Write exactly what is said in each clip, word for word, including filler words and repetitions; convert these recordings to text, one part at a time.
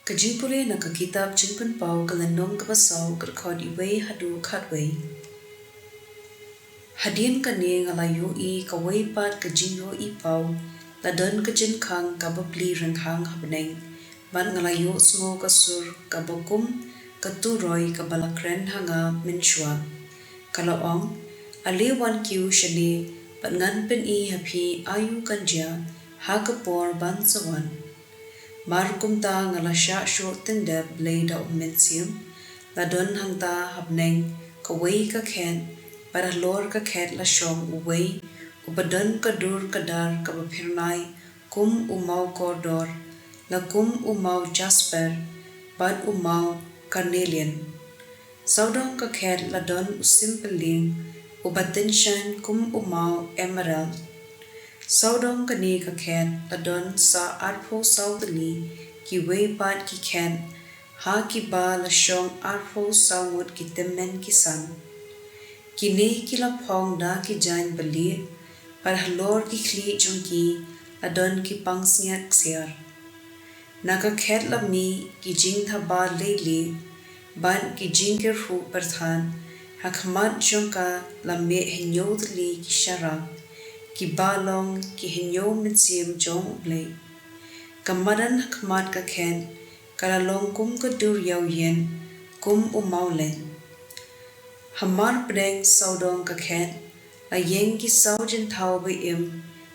Ka jingpule na ka kitab Jingpynpaw ka lynnong kaba saw, ka dkhot uwei haduh khatwei. Hadien kane nga la ïohi kawei pat ka jingïohi paw, la don ka jingkhang kaba plie rynkhang ha bneng, bad nga la ïohsngew ka sur kaba kum ka turoi kaba la kren ha nga mynshuwa. Ka la ong, Ale wan kiew shane, bad ngan pyni ha phi aïu kan jia ha ka por ban sa wan. Mar kumta nga la shah shuh tyngdep blei da U Mynsiem. La don hangta ha bneng kawei ka khet, bad halor ka khet la shong uwei uba don ka dur ka dar kaba phyrnai kum u maw kordor, la kum u maw jasper, bad u maw karnelian. Sawdong ka khet la don u sim pyllieng uba tyngshaiñ kum u maw emerald. Sawdong kane ka khet la don sa arphew saw tylli kiwei pat ki khet, ha kiba la shong arphew saw ngut ki tymmen ki san. Kine ki la phong da ki jaiñ ba lieh, bad halor ki khlieh jong ki la don ki pansngiat ksiar. Na ka khet la mih ki jingthaba leilieh, bad ki jingkyrhuh pyrthat ha khmat jong ka la mih hynñiew tylli ki sharak, kiba long ki hynñiew mynsiem jong U Blei. Ka madan ha khmat ka khet ka la long kum ka dur ïaw ïen, kum u mawleiñ. Hamar pdeng sawdong ka khet la ïeng ki saw jingthaw ba im,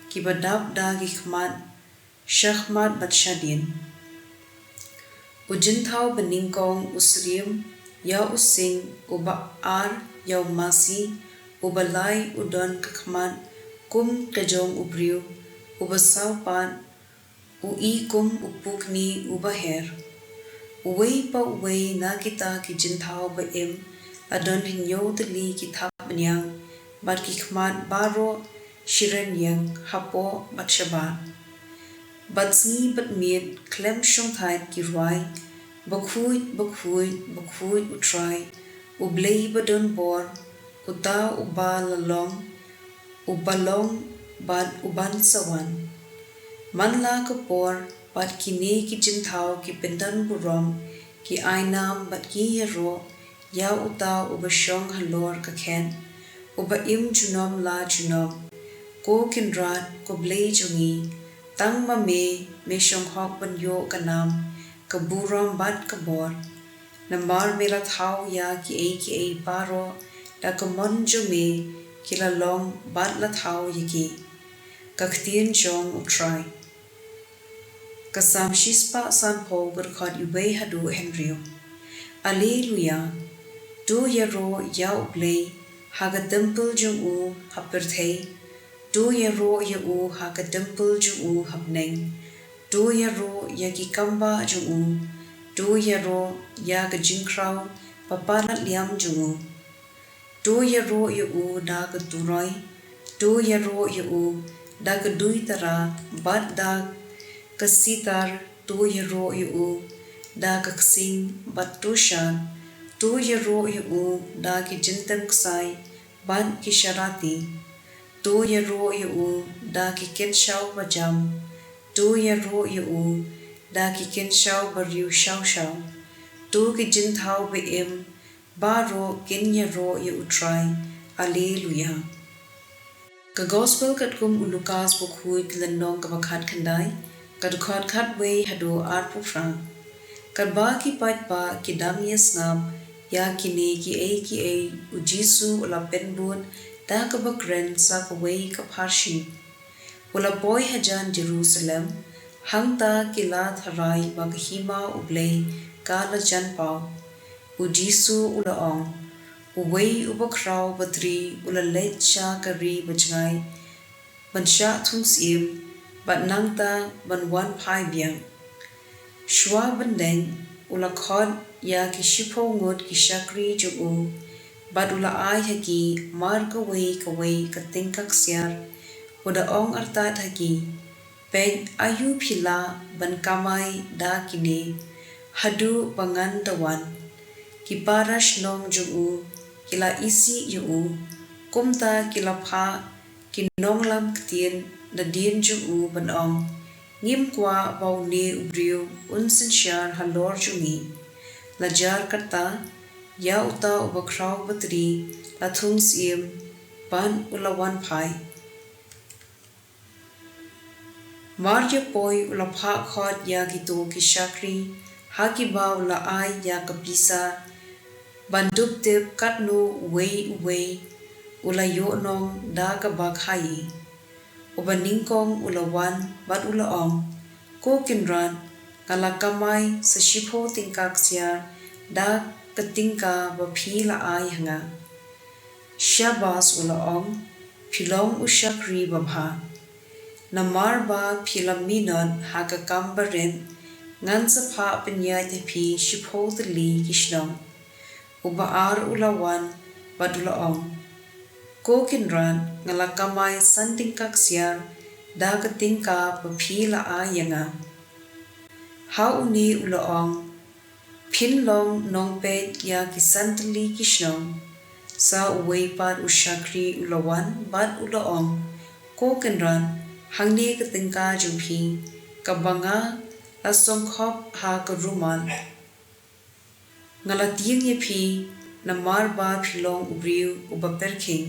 kiba dap da ki khmat, shakhmat bad shadien. U jingthaw ba nyngkong u syriem ïa u sing, uba ar ïa u masi, uba lai u don ka khmat kum ka jong u briew, uba saw pat u i kum u pukni uba her. Uwei pa uwei na kita ki jingthaw ba im la don hynñiew tylli ki thapniang, bad ki khmat baroh shi rynïeng hapoh bad shabar. Bad sngi bad miet khlem shongthait ki rwai, Bakhuid, bakhuid, bakhuid U Trai, U Blei ba don bor, uta uba la long, uba long bad uban sa wan. Man la ka por bad kine ki jingthaw ki pyndonburom, ki ai nam bad ki ïaroh ïa uta uba shong halor ka khet, uba im junom la junom. Ko Kynrad, ko Blei jong ngi, tang ma me, me shong hok ban ïoh ka nam, ka burom bad ka bor. Namar me la thaw ïa kiei kiei baroh da ka mon jong me ki la long bad la thaw ïa ki. Ka ktien jong U Trai. Ka Salm shispah sanphew, ka dkhot uwei haduh hynriew. Alleluia. To ïaroh ïa U Blei ha ka templ jong u ha pyrthei. To ïaroh ïa u ha ka templ jong u ha bneng. To ïaroh ïa ki kambah jong u. To ïaroh ïa ka jingkhraw ba palat liam jong u. To ïaroh ïa u da ka turoi, to ïaroh ïa u da ka duitara bad da ka sitar, to ïaroh ïa u da ka ksing bad to shad, to ïaroh ïa u da ki jingtem ksai bad ki sharati, to ïaroh ïa u da ki kynshaw ba jam, to ïaroh ïa u da ki kynshaw ba riew shaw shaw, to ki jingthaw ba im baroh kin ïaroh ïa U Trai. Alleluia. Ka Gospel katkum u Lukas, bakhuid, lynnong kaba khatkhyndai, ka dkhot khatwei haduh arphew phra. Katba ki paidbah ki dang ïasngap ïa kine kiei kiei, U Jisu u la pynbud da kaba kren sa kawei ka pharshi. U la poi hajan Jerusalem, hangta ki la tharai ba ka hima U Blei ka la jan paw. U Jisu u la ong, Uwei uba khraw batri u la leit sha ka ri bajngai ban shah thung syiem, bad nangta ban wan phai biang. Shuwa ban deng, u la khot ïa ki shiphew ngut ki shakri jong u, bad u la ai ha ki mar kawei kawei ka tyngka ksiar. U da ong artat ha ki, Peit, aïu phi lah ban kamai da kine haduh ba ngan da wan. Ki parashnong jong u ki la isih ïa u, kumta ki la phah ki nonglam ktien nadien jong u ban ong, Ngim kwah ba une u briew un synshar halor jong ngi. La jar kata, ïa uta uba khraw batri la thung syiem, bad u la wan phai. Mar ïa poi u la phah khot ïa kito ki shakri ha kiba u la ai ïa ka pisa, ban dup tip katno uwei uwei u la ïoh nong da kaba khaïi. Uba nyngkong u la wan bad u la ong, Ko Kynrad, nga la kamai sa shiphew tyngka ksiar da ka tyngka ba phi la ai ha nga. Shabas, u la ong, phi long u shakri babha. Namar ba phi la minot ha ka kam barit, ngan sa phah pynïaid ïa phi shiphew tylli ki shnong. Uba ar u la wan bad u la ong, Ko Kynrad, nga la kamai san tyngka ksiar da ka tyngka ba phi la ai ïa nga. Ha une u la ong, Phin long nongpeit ïa ki san tylli ki shnong. Sa uwei pat u shakri u la wan bad u la ong, Ko Kynrad, hangne ka tyngka jong phi, kaba nga la sngewkhop ha ka rumal. Nga la tieng ïa phi namar ba phi long u briew uba pyrkhing.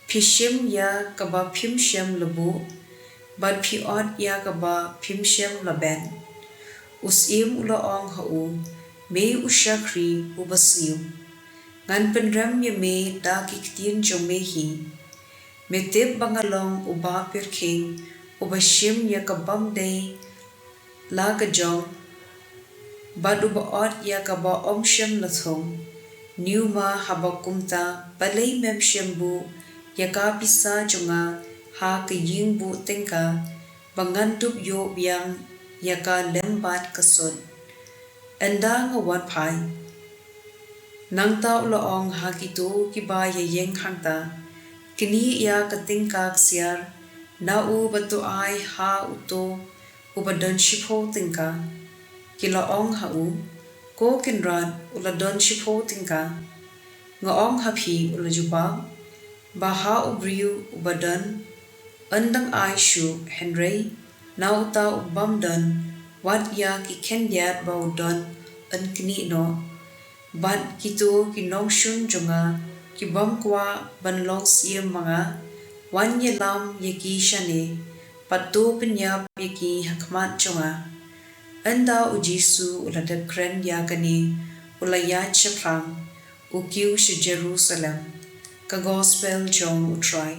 Phi shim ïa kaba phim shym la buh, bad phi ot ïa kaba phim shym la bet. U syiem u la ong ha u, Me u shakri uba sniew. Ngan pynrem ïa me da ki ktien jong me hi. Me tip ba nga long uba pyrkhing, uba shim ïa ka bym dei la ka jong, bad uba ot ïa kaba ym shym la thung. Niuma haba kumta, balei mem shym buh ïa ka pisa jong nga ha ka ïing buh tyngka, ba ngan dup ïoh biang ïa ka lem bad ka sut, ynda nga wan phai? Nangta u la ong ha kito kiba ïaïeng hangta, Knieh ïa ka tyngka ksiar na uba to ai ha uto uba don shiphew tyngka. Ki la ong ha u, Ko Kynrad, u la don shiphew tyngka. Nga ong ha phi, u la jubab, ba ha u briew uba don, yn dang ai shuh, hynrei na uta u bym don, wat ïa ki khyndiat ba u don yn knieh noh. Bad kito ki nongshun jong nga, ki bym kwah ban long syiem ma nga, wan ïalam ïa ki shane, bad to pynïap ïa ki ha khmat jong nga. Ynda u Jisu u la dep kren ïa kane, u la ïaid shaphrang, u kiew sha Jerusalem. Ka Gospel jong U Trai.